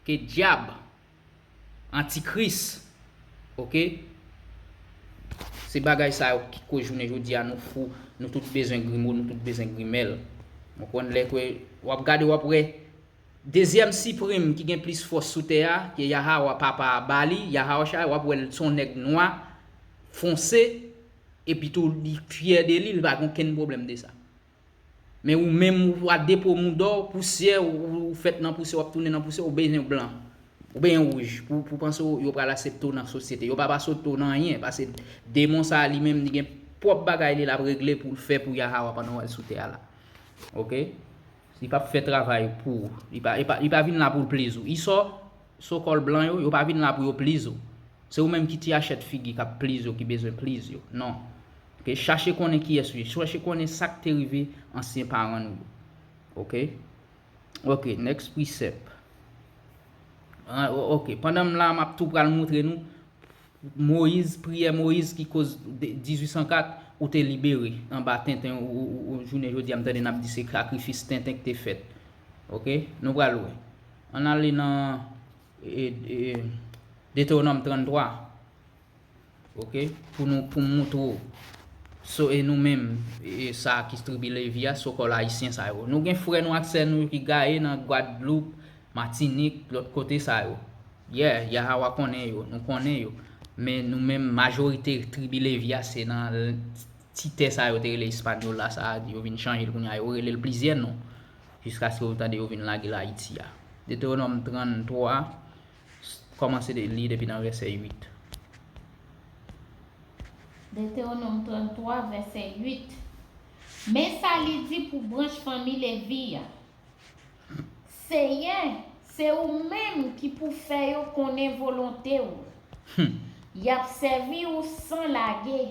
ke dyab, antikris. Ok? Se bagay sa yo ki koz jounen jodi a nou fou, nou tout bezwen grimo, nou tout bezwen grimèl. Ou konprann lè ke w ap gade, w ap wè dezyèm siprim ki gen plis fòs sou tè a, ke Yahawa papa a ba li, Yahawashai, w ap wè l se yon nèg nwa, fonse, epi tou li fyè de li, li pa gen okenn pwoblèm de sa. Men ou menm, ou a depo mouda w, pousyè, ou, ou fèt nan pousyè, w ap tounen nan pousyè, ou bezwen blan. Ou bezwen wouj. Pou, pou panse w, yo pral aksepte w nan sosyete. Yo p ap aksepte w nan anyen, paske demon sa a li menm, li gen pwòp bagay li l ap regle pou l fè pou Yahawa pandan w al sou tè a la. Ok? Li p ap fè travay pou ou. Li pa, li pa, li pa vin la pou l please ou. Esau, sokòl blan yo, yo pa vin la pou yo please ou. Se ou menm ki ti achèt figi k ap please yo, ki bezwen please yo. Non. Ok, chache konnen kiyès ou ye. Chache konnen sa k te rive ansyen paran nou yo. Ok? Ok, next precept. Ah, o- ok, pandan m la, m ap tou pral montre nou Moyiz, priyè Moyiz ki koz de- dizuit san kat, ou te libere anba tenten, ou, ou, ou, jounen jodi a, m tande n ap di se sakrifis tenten ki te fèt. Ok? Nou pral wè. Ann ale nan e, e, Detewonòm tranntwa. Ok? Pou nou, pou m montre w. So, e nou menm, e sa ki tribi Levi a, sokòl ayisyen sa yo. Nou gen frè nou ak sè nou ki gaye nan Gwadloup, Matinik, lòt kote sa yo. Yeah, Yahawa konnen yo, nou konnen yo. Men nou menm, majorite tribi Levi a, se nan l- ti tè sa yo te rele Espanyòl la, sa a, yo vin chanje l kounye a, yo rele l plizyè non. Jiskaske ou tande yo vin lage l Ayiti a. Detewonòm tranntwa, kòmanse de li depi nan vèsè uit. Detewonòm tranntwa, vèsè uit. Men sa li di pou branch fanmi Levi a. Seyè, se ou menm ki pou fè yo konnen volonte w. Y ap sèvi w san lage.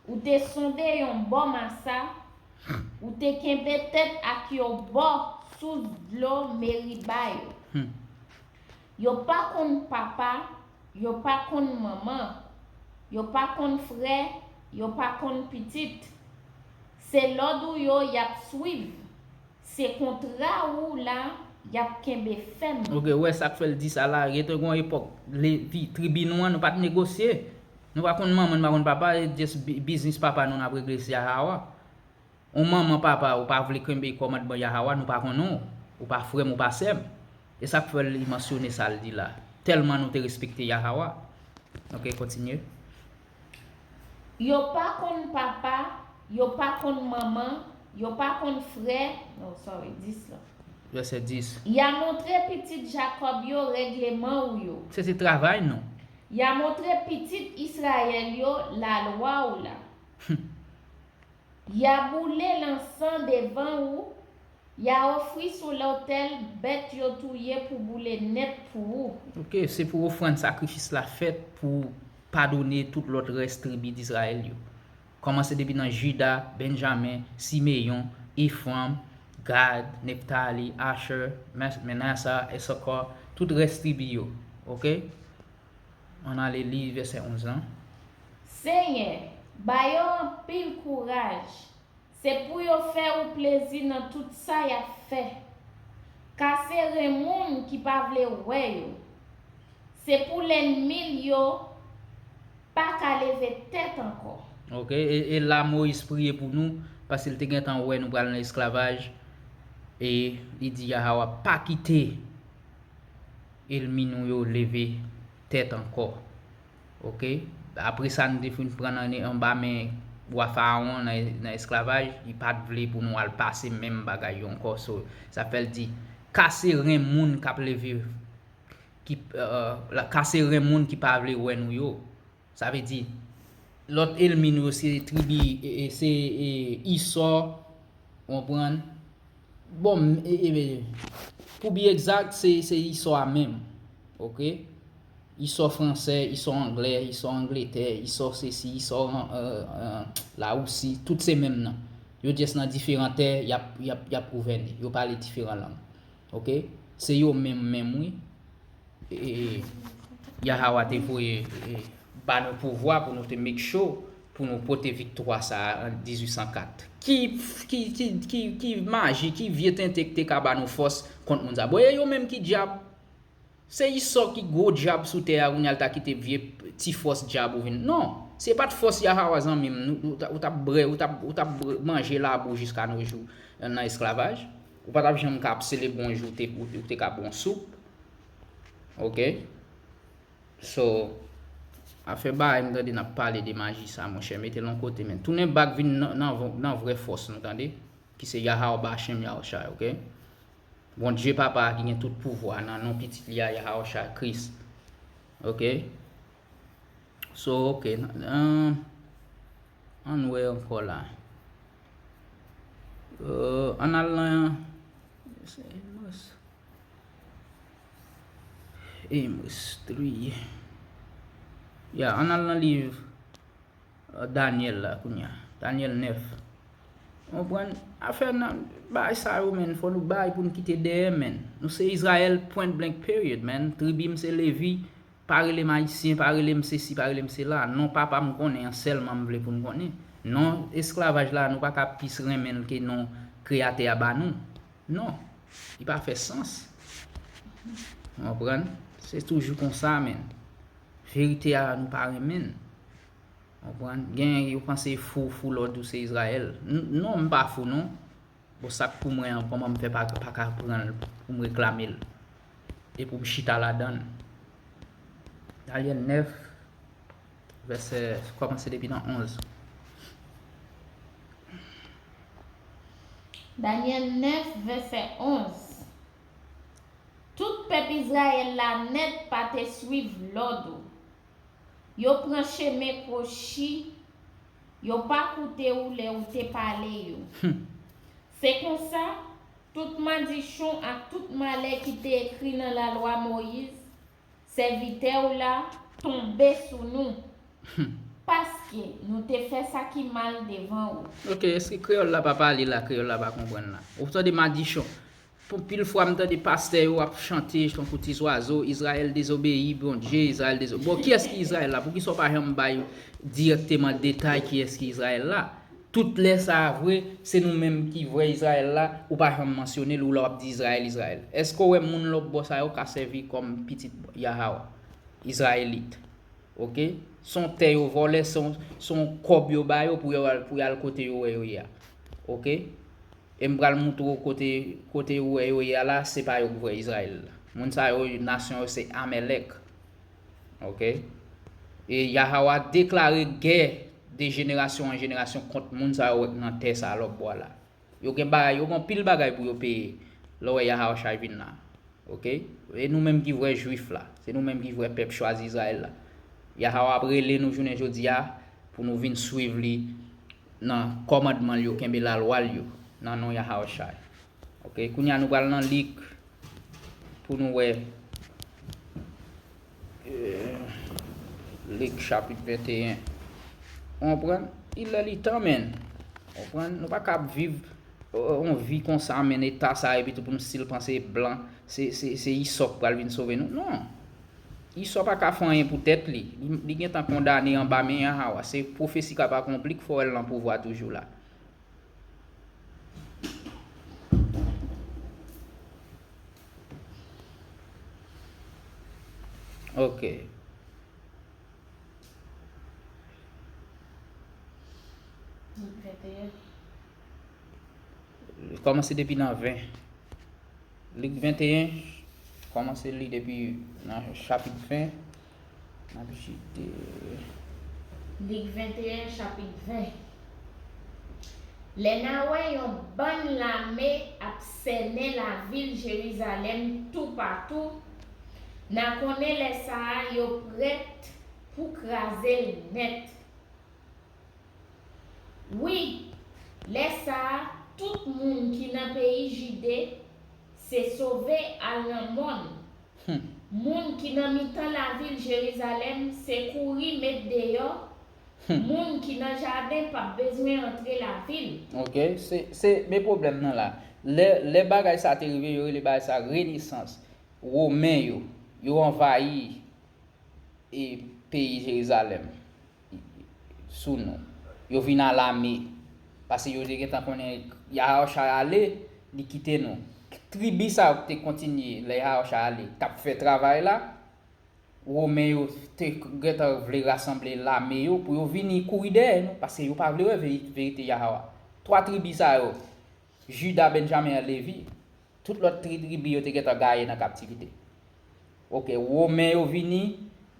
Ou te sonde yon bò Masa, ou te kenbe tèt ak yo bò sous dlo Meriba yo. Yo pa konn papa, yo pa konn manman, yo pa konn frè, yo pa konn pitit. Se lòd ou yo y ap swiv. Se kontra ou la Y ap kenbe fèm. Ok, ou wè sa k fè l di sa la. Gentan gen yon epòk, Levi, tribi nou an, nou pa t negosye. Nou pa konn manman, nou pa konn papa, e just bi- biznis papa nou n ap regle se Yahawa. Yon manman, papa, ou pa vle kenbe kòmandman Yahawa, nou pa konnen w. Ou pa frè m, ou pa sè m. E sa k fè li mansyone sa l di la. Tèlman nou te respekte Yahawa. Ok, kontinye. Yo pa konn papa, yo pa konn manman, yo pa konn frè. Oh, sorry, dis la. Vèsè dis. Y a montre pitit Jakòb yo règleman ou yo. Se se travay nou. Y a montre pitit Izrayèl yo lalwa ou la. Y a boule lansan devan ou, y a ofri sou lotèl bèt yo touye pou boule nèt pou ou. Ok, se pou ofrann sakrifis la fèt pou padone tout lòt rès tribi Dizrayèl yo. Kòmanse depi nan Jida, Benjamen, Simeyon, Efranm, Gad, Neftali, Acher, Mas- Manasa, Isakar, tout rès tribi yo. Ok? Ann ale li vèsè onz lan. Senyè, ba yo anpil kouraj. Se pou yo fè ou plezi nan tout sa y ap fè. Kase ren moun ki pa vle wè yo. Se pou lènmi l yo pa ka leve tèt ankò. Ok, e, e la Moyiz priye pou nou, paske l te gentan wè nou pral nan esklavaj, e li di Yahawa pa kite ènmi nou yo leve tèt ankò. Ok, apre sa nou te fin pran nan anba men wa Farawon nan, nan esklavaj, li pa t vle pou nou al pase menm bagay yo ankò. So, sa fè l di, kase ren moun k ap leve, ki, uh, la, kase ren moun ki pa vle wè nou yo. Sa vle di, lòt ènmi nou yo se tribi, e, e, se e, Isò, ou konprann? Bon, e, e, pou byen egzak, se, se Isò a menm. Ok? Isò fransè, Isò anglè, Isò Angletè, Isò sesi, Isò an- an- an- Lawousi, tout se menm nan. Yo just nan diferan tè, y ap, y ap, y ap gouvène. Yo pale diferan lang. Ok? Se yo menm menm, wi. E, e, Yahawa te voye e, ba nou pouvwa pou nou te make sure pou nou pote viktwa sa a an dizuit san kat. Ki, ki, ki, ki, ki maji, ki vye tenten ki te ka ba nou fòs kont moun sa? Bon, e yo menm ki dyab. Se Isò ki gwo dyab sou tè a, kounye a l ta kite vye ti fòs dyab ou vin. Non, se pa t fòs Yahawa zanmi m, nou- ou t ap brè, ou t ap ou t ap manje labou jiska no jou nan esklavaj. Ou pa t ap janm ka ap selebre yon jou ou te, ou te ka bwè yon soup. Ok? So, afè bagay m tande n ap pale de maji sa, monchè, mete l yon kote, men. Tounen bak vin nan, nan, nan vrè fòs nou, tande? Ki se Yahawah Bashem Yahushai, ok? Bondye Papa a ki gen tout pouvwa nan non pitit li a, Yahushai Kris. Ok? So, ok, nan- ann wè ankò la. Euh, ann al nan Amos. Amos three. Ya, ann al nan liv uh, Danyèl la kounye a. Danyèl nèf. Ou konprann? Afè nan bagay sa yo, men, fò nou bay pou nou kite dèyè, men. Nou se Izrayèl, point blank, period, men. Tribi m se Levi, pa rele m Ayisyen, pa rele m sesi, pa rele m sela. Non papa m konnen an sèlman m vle pou n konnen. Non esklavaj la, nou pa ka plis renmen l ke non Kreyatè a ba nou. Non. Li pa fè sans. Ou konprann? Se toujou konsa, men. Verite a, nou pa renmen l. Konprann? Gen, yo panse fou, fou lè w di w se Izrayèl. N- non, m pa fou, non. Bon, sa k pou mwen an, kòman m fè pa, pa ka pran l pou m reklame l? E pou m chita ladan l. Danyèl nèf, vèsè, kòmanse depi nan onz. Danyèl nèf, vèsè onz. Tout pèp Izrayèl la nèt pa te swiv lòd ou. Yo pran chemen kwochi, yo pa koute ou lè ou te pale yo. Se konsa, tout madichon ak tout malè ki te ekri nan lalwa Moyiz, sèvitè w la, tonbe sou nou, paske nou te fè sa ki mal devan ou. Ok, èske kreyòl la pa pale la, kreyòl la pa konprann la? Ou tande madichon. Pou pil fwa m tande pastè yo ap chante tankou ti zwazo, Izrayèl dezobeyi Bondye, Izrayèl dezobeyi. Bon, kiyès ki Izrayèl la? Poukisa w pa janm bay dirèkteman detay kiyès ki Izrayèl la? Tout lè sa a vre, se nou menm ki vrè Izrayèl la, ou pa janm mansyone l, ou la w ap di Izrayèl, Izrayèl. Èske w wè moun lòt bò sa yo ka sèvi kòm pitit Yahawa, Izrayelit? Oke? Se yon tè yo vòlè, se yon, se yon kòb yo ba yo pou yo al, pou y al kote yo wè yo ye a. Oke? E m pral moutre w kote, kote yo wè yo ye a la, se pa yo k vrè Izrayèl la. Moun sa yo, nasyon yo se Amèlèk. Oke? E Yahawa deklare gè de jenerasyon an jenerasyon kont moun sa yo wè k nan tè sa a lòt bò a la. Yo gen bagay, yo gen anpil bagay pou yo peye lè w wè Yahawashi vin la. Oke? E nou menm ki vrè Jwif la, se nou menm ki vrè pèp chwazi Izrayèl la. Yahawa ap rele nou jounen jodi a pou nou vin swiv li nan kòmandman l yo, kenbe lalwa l yo, nan non Yahawashi. Oke, kounye a nou pral nan Lik pou nou wè, eh, Lik chapit venteyen. Ou konprann? Il lè li tan, menn. Ou konprann? Nou pa ka ap viv, eh, yon vi konsa, menn, eta sa, epi tou pou nou still panse blan, se, se, se Isò k pral vin sove nou. Non. Isò pa ka fè anyen pou tèt li. Li, li gentan kondane anba men Yahawa. Se pwofesi k ap akonpli k fè w wè l nan pouvwa toujou la. Ok. Lik venteyen. Kòmanse depi nan ven. Lik venteyen, kòmanse li depi nan chapit ven. N ap chite. Lik venteyen, chapit ven. Lè n a wè yon bann lame ap sènen lavil Jerizalèm toupatou, n a konnen lè sa a yo prèt pou kraze l nèt. Wi, lè sa a, tout moun ki nan peyi Jide se sove al nan mòn. Hmm. Moun ki nan mitan lavil Jerizalèm se kouri met deyò. Hmm. Moun ki nan jaden p ap bezwen antre lavil. Ok, se, se, men pwoblèm nan la. Lè, lè bagay sa te rive, yo rele bagay sa renesans. Women yo, yo anvayi e peyi Jerizalèm sou nou. Yo vin a lame, paske yo te gentan konnen Yahawashi ale, li kite nou. Tribi sa yo ki te kontinye lè Yahawashi ale, t ap fè travay la, Women yo te gentan vle rasanble lame yo pou yo vini kouri dèyè nou, paske yo pa vle wè veri-, verite Yahawa. Twa tribi sa yo, Jida, Benjamen ak Levi, tout lòt tri-, tribi yo te gentan gaye nan kaptivite. Ok, Women yo vini,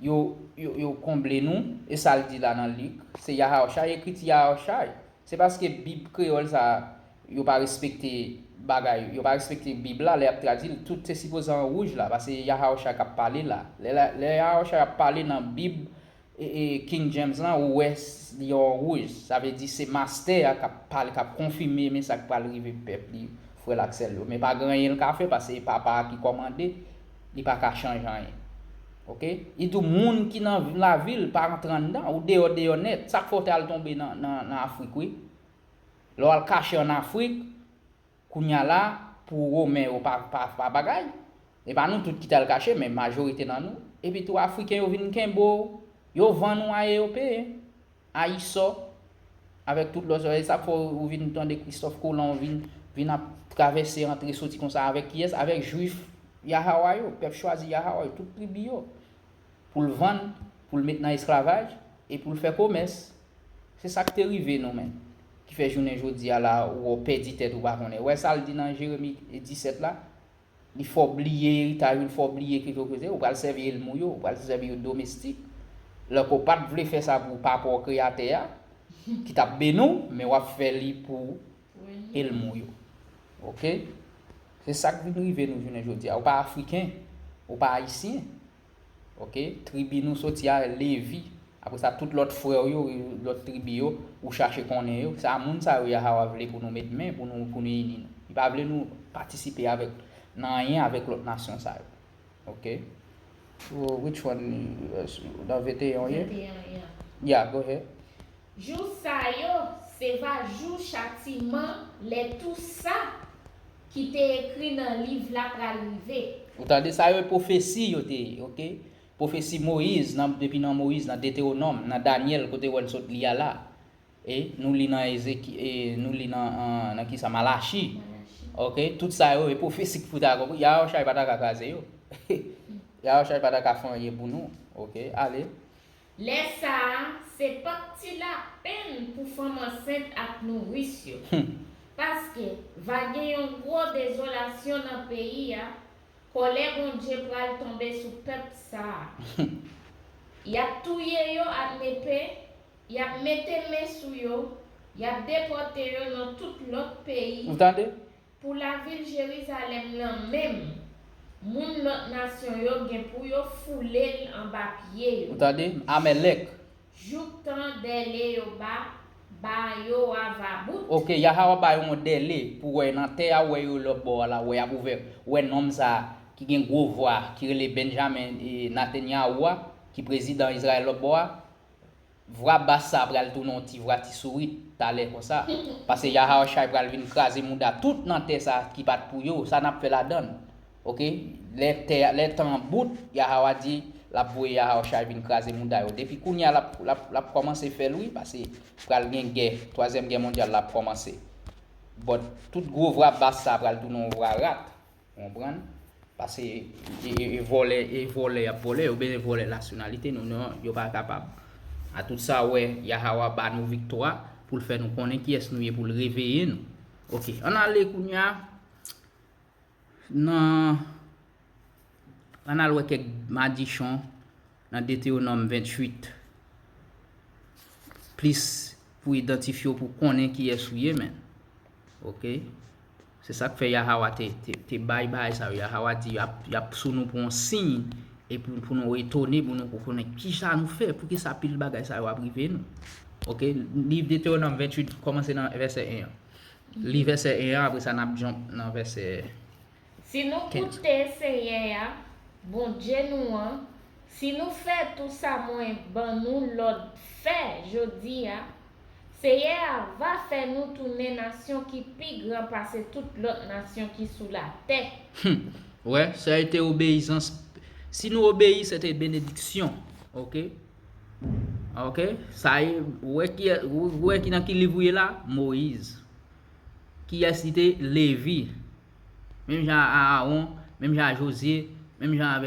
yo, yo, yo konble nou, e sa l di la nan Lik, se Yahawashi, ekriti Yahawashi. Se paske Bib kreyòl sa a, yo pa respekte bagay, yo pa respekte Bib la, lè y ap tradui l, tout se sipoze an wouj la, paske Yahawashi k ap pale la. Lè, lè, lè Yahawashi ap pale nan Bib, e, e, King James lan, ou wè s-, li an wouj. Sa vle di se mastè a k ap pale, k ap konfime, men sa k pral rive pèp li, frè l ak sè l yo. Men pa gen anyen l ka fè, paske se Papa a ki kòmande, li pa ka chanje anyen. Ok? Li di w, moun ki nan lavil pa rantre anndan, ou deyò, deyò nèt. Sa k fè w te al tonbe nan, nan, nan Afrik, wi. Lè w al kache ann Afrik, kounye a la, pou Women yo pa, pa, pa bagay. E pa nou tout ki t al kache, men majorite nan nou. Epi tou, Afriken yo vin kenbe w, yo vann ou a Ewopeyen, a Isò, avèk tout lòt, e sa k fè w vin tande Kristòf Kolon vin, vin ap travèse, antre, soti konsa, avèk kiyès? Avèk Jwif Yahawa yo, pèp chwazi Yahawa yo, tout tribi yo, pou l vann, pou l met nan esklavaj, e pou l fè komès. Se sa k te rive nou menm, ki fè jounen jodi a la, ou wè w pèdi tèt ou pa konnen. Ou wè sa l di nan Jeremi disèt la? Li fè w bliye eritaj ou, li fè w bliye ki kote w ye, ou pral sèvi elm ou yo, ou pral sèvi yo domestik. Lè ke w pa t vle fè sa pou papa w Kreyatè a, ki t ap beni w, men w ap fè li pou elm ou yo. Ok? Se sa k vin rive nou jounen jodi a. Ou pa Afriken, ou pa Ayisyen. Ok? Tribi nou soti a, Levi. Apre sa, tout lòt frè w yo, lòt tribi yo, ou chache konnen yo. Se a moun sa yo Yahawa vle pou nou met men, pou nou, pou nou ini nou. Li pa vle nou patisipe avèk, nan anyen avèk lòt nasyon sa yo. Ok? So, which one, uh, nan venteyen an ye? Venteyen an, yeah. Yeah, go ahead. Jou sa yo, se va jou chatiman lè tou sa ki te ekri nan liv la pral rive. Ou tande sa yo, e pwofesi yo te ye, ok? Pwofesi Moyiz, nan, depi nan Moyiz, nan Detewonòm, nan Danyèl, kote w wè n sot li a la. E nou li nan Ezeki, e nou li nan, an, nan ki sa, Malachi. Malachi. Ok, tout sa yo, e pwofesi ki pou ta akonpli, Yahawashai pa ta ka kraze yo. Yahawashai pa ta ka fè anyen pou nou. Ok, ale. Lè sa a, se p ap ti lapenn pou fanm ansent ak nouris yo. Paske va gen yon gwo dezolasyon nan peyi a, kòlè Bondye pral tonbe sou pèp sa a. Y ap touye yo ak nepe, y ap mete men sou yo, y ap depòte yo nan tout lòt peyi. Ou tande? Pou lavil Jerizalèm nan menm, moun lòt nasyon yo gen pou yo foule l anba pye yo. Ou tande? Amèlèk. Jouktan dèle yo ba, ba yo a va bout. Ok, Yahawa ba yo yon dèle pou wè nan tè a, wè yo lòt bò a la, wè y ap ouvè, wè nonm sa a ki gen gwo vwa, ki rele Benjamin e Netanyahu a, ki prezidan Izrayèl lòt bò a. Vwa bas sa a pral tounen yon ti vwa ti sourit talè konsa. Paske Yahawashai pral vin kraze mouda tout nan tè sa a ki pa t pou yo, sa n ap fè ladan l. Ok, lè tè, lè tan an bout, Yahawa di l ap voye Yahawashai vin kraze mouda yo. Depi kounye a l ap, l ap, l ap kòmanse fè l wi, paske pral gen gè, twazyèm gè mondyal la ap kòmanse. But tout gwo vwa bas sa a pral tounen yon vwa rat. Ou konprann? Paske e, e, e vòlè, e vòlè y ap vòlè, oubyen e vòlè nasyonalite nou, non, yo pa kapab. A tout sa wè, Yahawa ba nou viktwa pou l fè nou konnen kiyès nou ye, pou l reveye nou. Ok, ann ale kounye a nan, ann al wè kèk madichon nan Detewonòm venntuit plis pou idantifye w, pou konnen kiyès ou ye, men. Ok? Se sa k fè Yahawa te, te, te bay bagay sa yo. Yahawa di, y ap, y ap sou nou pou yon siy, e pou, pou nou etone, pou nou pou konnen kisa nou fè, poukisa pil bagay sa yo ap rive nou. Ok? Liv Detewonòm venntuit, kòmanse nan vèsè en an. Li vèsè en an, apre sa n ap jump nan vèsè Si nou koute Senyè a, Bondye nou an, si nou fè tou sa mwen ban nou lòd fè jodi a, Senyè a va fè nou tounen nasyon ki pi gran pase tout lòt nasyon ki sou latè. Wè, sa e te obeyisans. Si nou obeyi, se te benediksyon. Ok? Ok? Sa e, ou wè ki, ou wè ki nan ki liv ou ye la? Moyiz. Kiyès li te? Levi. Menm jan a Aawon, menm jan a Jozye, menm jan avèk